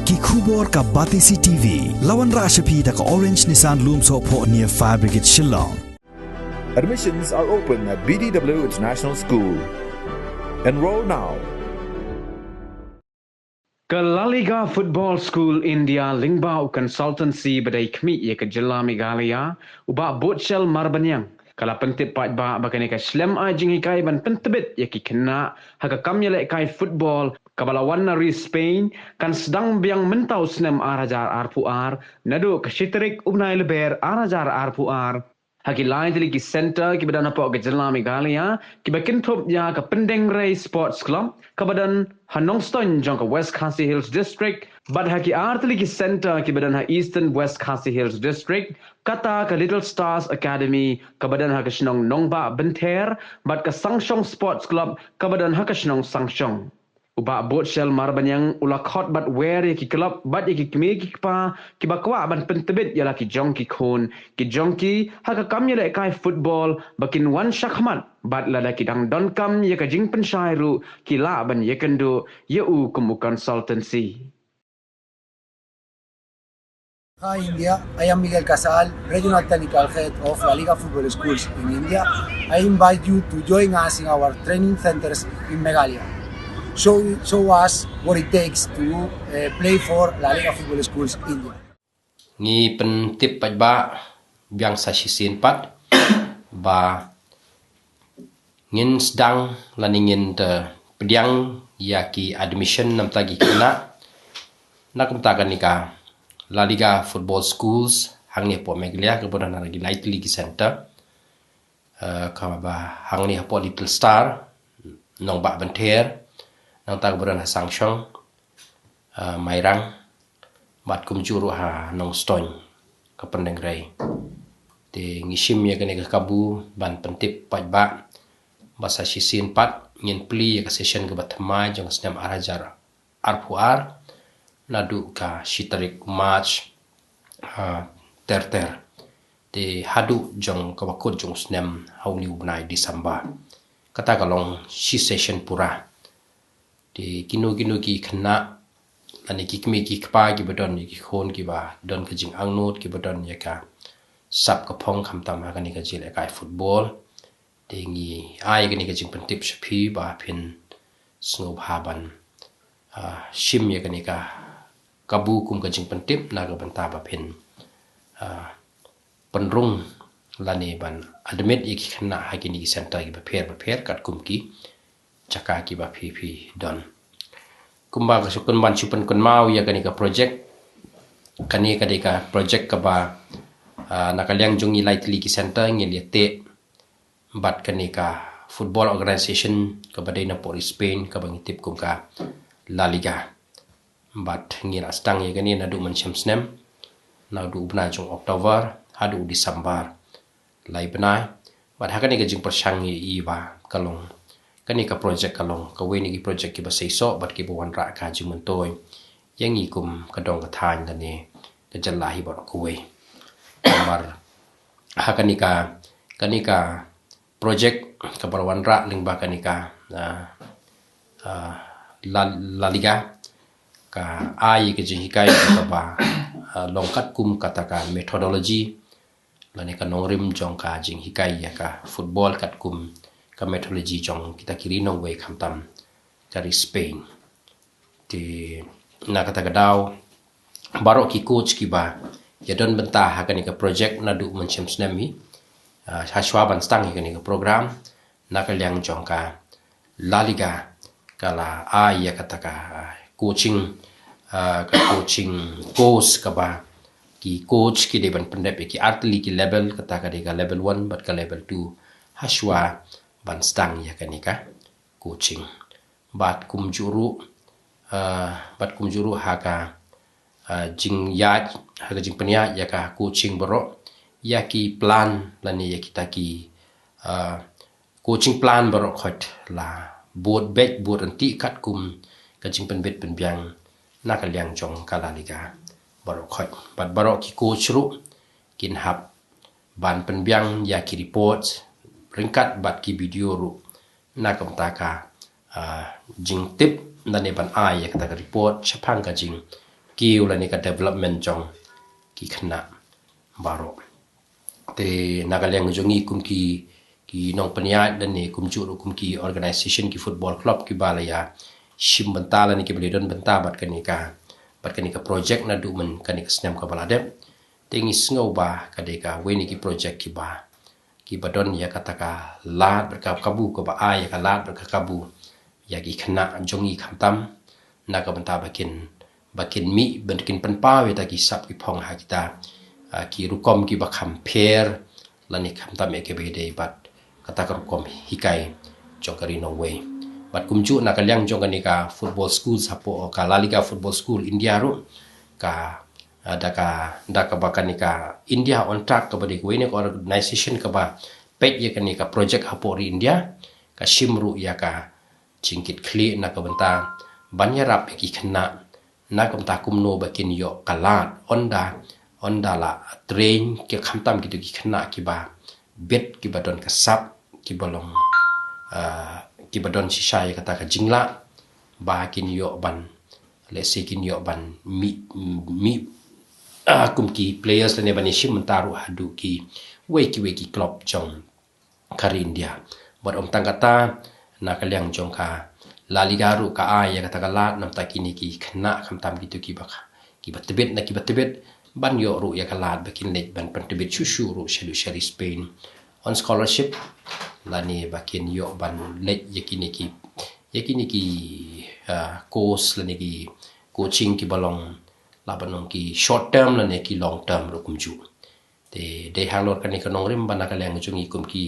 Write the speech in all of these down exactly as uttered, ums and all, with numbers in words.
Ki khubor ka Batesi T V. La wanrah sha phi da ka Orange Nissan Lumsohphoh near Fire Brigade Shillong. Admissions are open at B D W International School. Enroll now. Ka La Liga Football School India lyngba u consultancy ba dei khmih ïa ka jylla Meghalaya, u Bah Butchel Marbaniang, ka la pyntip paidbah ba kane ka shlem ai jinghikai ban pyntbit ïa ki khynnah ha ka kam ïalehkai football kaba la wan na ri Spain, kan sdang biang mynta u snem ar hajar arphew ar, naduh ka shi tarik u bnai Lber ar hajar arphew ar. Ha ki lai tylli ki centre kiba don hapoh ka jylla Meghalaya, kiba kynthup ïa ka Pyndengrei Sports Club, kaba don ha Nongstoiñ jong ka West Khasi Hills District, bad ha ki ar tylli ki centre kiba don ha Eastern West Khasi Hills District, kata ka Little Stars Academy, kaba don ha ka shnong Nongbah Bynther, bad ka Sangshong Sports Club, kaba don ha ka shnong Sangshong. U Bah Butchel Marbaniang u la khot bad wer ïa ki club bad ïa ki kmie ki kpa kiba kwah ban pyntbit ïa la ki jong ki khun ki jong ki ha ka kam ïalehkai football ba kin wan shakhmat bad lada ki dang donkam ïa ka jingpynshai ruh ki lah ban ïakynduh ïa u kum u consultancy. Hi India, I am Miguel Casal, Regional Technical Head of La Liga Football Schools in India. I invite you to join us in our training centers in Meghalaya. Show, show us what it takes to uh, play for La Liga Football Schools India. Ngi pyntip pat ba biang sa shisien pat ba ngin sdang lane ngin te pdiang ïa ki admission namta ki khynnah na kumta kane ka La Liga Football Schools hangne hapoh Meghalaya kaba don ha ki lai tylli ki centre. Uh, kaba hangne hapoh Little Star, Nongbah Bynther, nangta kaba don ha Sangshong, uh, Mairang, bad kumjuh ruh ha Nongstoiñ ka Pyndengrei. Te ngi shim ïa kane ka kabu ban pyntip pat ba ba sa shisien pat ngin plie ïa ka session kaba thymmai jong ka snem ar hajar arphew ar naduh ka shi tarik March, uh, ter ter. Te haduh jong kaba kut jong u snem ha une u bnai December. Kata ka long shi session pura. Te kino kino ki khynnah lane ki kmie ki kpa kiba don ïa ki khun kiba don ka jingangnud kiba don ïa ka sap ka phong khamtam ha kane ka jingïalehkai football. Te ngi ai kane ka jingpyntip sha phi ba phin sngewbha ban, uh, shim ïa kane ka kabu kum ka jingpyntip na ka bynta ba phin, uh, pynrung lane ban admit ïa ki khynnah ha kine ki centre kiba pher ba pher katkum ki jaka kiba phi phi don. Kumba ka shu kynban shu pynkynmaw ïa kane ka project, kane ka dei ka project kaba, uh, na ka liang jong ngi lai tylli ki centre ngi ïa teh bad kane ka football organisation kaba dei na pori Spain kaba ngi tip kum ka La Liga. Bad ngi la sdang ïa kane naduh mynshem snem, naduh u bnai jong October haduh u December. Lai bnai bad ha kane ka jingpyrshang ngi i ba ka long kane ka project ka long kawei na ki project kiba seisoh bad kiba wanrah ka jingmyntoi ïa ngi kum ka dong ka thaiñ lane ka jylla hi baroh kawei. Namar ha kane ka, kane ka project kaba la wanrah lyngba kane ka, uh, uh, La, La Liga ka ai ka jinghikai kaba, uh, long katkum kata ka methodology lane ka nongrim jong ka jinghikai ïa ka football katkum ka methodology jong kita ki ri nongwei khamtam ka ri Spain. Te na kata ka daw baroh ki coach kiba ïa don bynta ha kane ka project naduh mynshem snem hi, uh, hashwa ban sdang ïa kane ka program na ka liang jong ka La Liga ka la ai ïa kata ka, uh, coaching, uh, ka coaching course kaba ki coach ki dei ban pyndep ïa ki artylli ki level, kata ka dei ka level one bad ka level two hashwa ban sdang ïa kane ka coaching. Bad kumjuh ruh, uh, bad kumjuh ruh ha ka, uh, jingïaid, ha ka jingpynïaid ïa ka coaching baroh ïa ki plan lane ïa kita ki, uh, coaching plan baroh khot la bud beit bud rynti katkum ka jingpynbit pynbiang na ka liang jong ka La Liga baroh khot. Bad baroh ki coach ruh kin hap ban pynbiang ïa ki report ryngkat bad ki video ruh na ka bynta ka, uh, jingtip lane ban ai ïa kata ka report shaphang ka jing kiew lane ka development jong ki khynnah baroh. Te na ka liang jong ngi kum ki, ki nongpynïaid lane kumjuh ruh kum ki organisation, ki football club kiba la ïa shim bynta lane kiba la don bynta bad kane ka, bad kane ka project naduh myn kane ka snem kaba la dep. Te ngi sngew ba ka dei kawei na ki project kiba, kiba don ïa kata ka lad bad ka kabu, kaba ai ïa ka lad bad ka kabu ïa ki khynnah jong ngi khamtam na ka bynta ba kin, ba kin mih, ba kin pynpaw ïa kita ki sap ki phong ha kita, ah, ki rukom kiba kham pher lane khamtam ïa kiba ïadei bad kata ka rukom hikai jong ka ri Nongwei. Bad kumjuh na ka liang jong kane ka football schools hapoh ka La Liga Football School India ruh, ka, ah, da ka, da kaba kane ka India on Track kaba dei kawei na ka organisation kaba peit ïa kane ka project hapoh ri India, ka shim ruh ïa ka jingkitkhlieh na ka bynta ban ïarap ïa ki khynnah na ka bynta kumno ba kin ïoh ka lad, ynda, ynda la train ki khamtam kito ki khynnah kiba bit, kiba don ka sap, kiba long, ah, kiba don shisha ïa kata ka jinglah ba kin ïoh ban, let's say, kin ïoh ban mih, mih, ah, kum ki players lane ban ïashim bynta ruh haduh kiwei kiwei ki club jong ka ri India. Bad ym tang kata, na ka liang jong ka La Liga ruh ka ai ïa kata ka lad na ka bynta kine ki khynnah khamtam kito kiba kha, kiba tbit na kiba tbit, ban ïoh ruh ïa ka lad ba kin leit ban pyntbit shuh shuh ruh shaduh sha ri Spain on scholarship, lane ba kin ïoh ban leit ïa kine ki, ïa kine ki, ah, course lane ki coaching kiba long, lah ban long ki short term lane ki long term ruh kumjuh. Te dei halor kane ka nongrim ba na ka liang jong ngi kum ki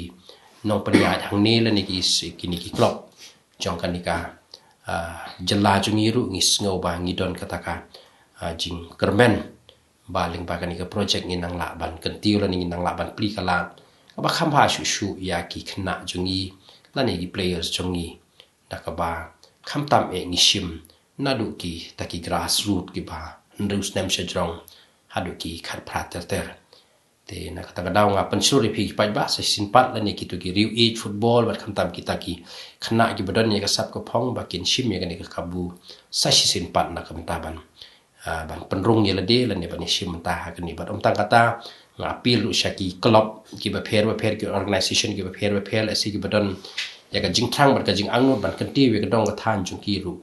nongpynïaid hangne lane ki s-, kine ki club jong kane ka, ah, jylla jong ngi ruh ngi sngew ba ngi don kata ka, ah, jingkyrmen ba lyngba kane ka project ngin nang lah ban kyntiew lane ngin nang lah ban plie ka lad kaba kham bha shuh shuh ïa ki khynnah jong ngi lane ki players jong ngi. Da kaba khamtam eh ngi shim naduh kita ki grassroot kiba hynriew snem shajrong haduh ki khatphra ter ter. Te na kata ka daw nga pynshlur ïa phi ki paidbah sa shisien pat lane kito ki riew age football bad khamtam kita ki khynnah kiba don ïa ka sap ka phong ba kin shim ïa kane ka kabu sa shisien pat na ka bynta ban, ah, ban pynrung ïa lade lane ban ïashim bynta ha kane. Bad ym tang kata, nga appeal ruh sha ki club kiba pher ba pher, ki organisation kiba pher ba pher, lehse kiba don ïa ka jingthrang bad ka jingangnud ban kyntiew ïa ka dong ka thaiñ jong ki ruh.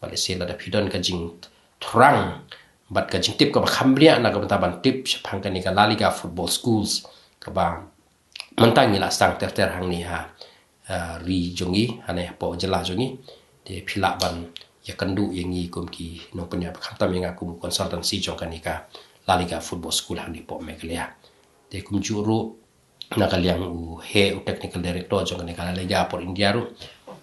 Bad lehse lada phi don ka jingthrang bad ka jingtip kaba kham bniah na ka bynta ban tip shaphang kane ka La Liga Football Schools kaba mynta ngi la sdang ter ter hangne ha, ah, ri jong ngi, hangne hapoh jylla jong ngi. Te phi lah ban ïakynduh ïa ngi kum ki nongpynïaid, khamtam ïa nga kum u consultancy jong kane ka La Liga Football School hangne hapoh Meghalaya. Te kumjuh ruh na ka liang u heh, u technical director jong kane ka La Liga hapoh India ruh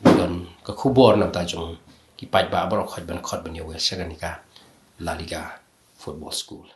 u don ka khubor na ka bynta jong ki paidbah baroh khoit ban khot ban ïa wer sha kane ka La Liga Football School.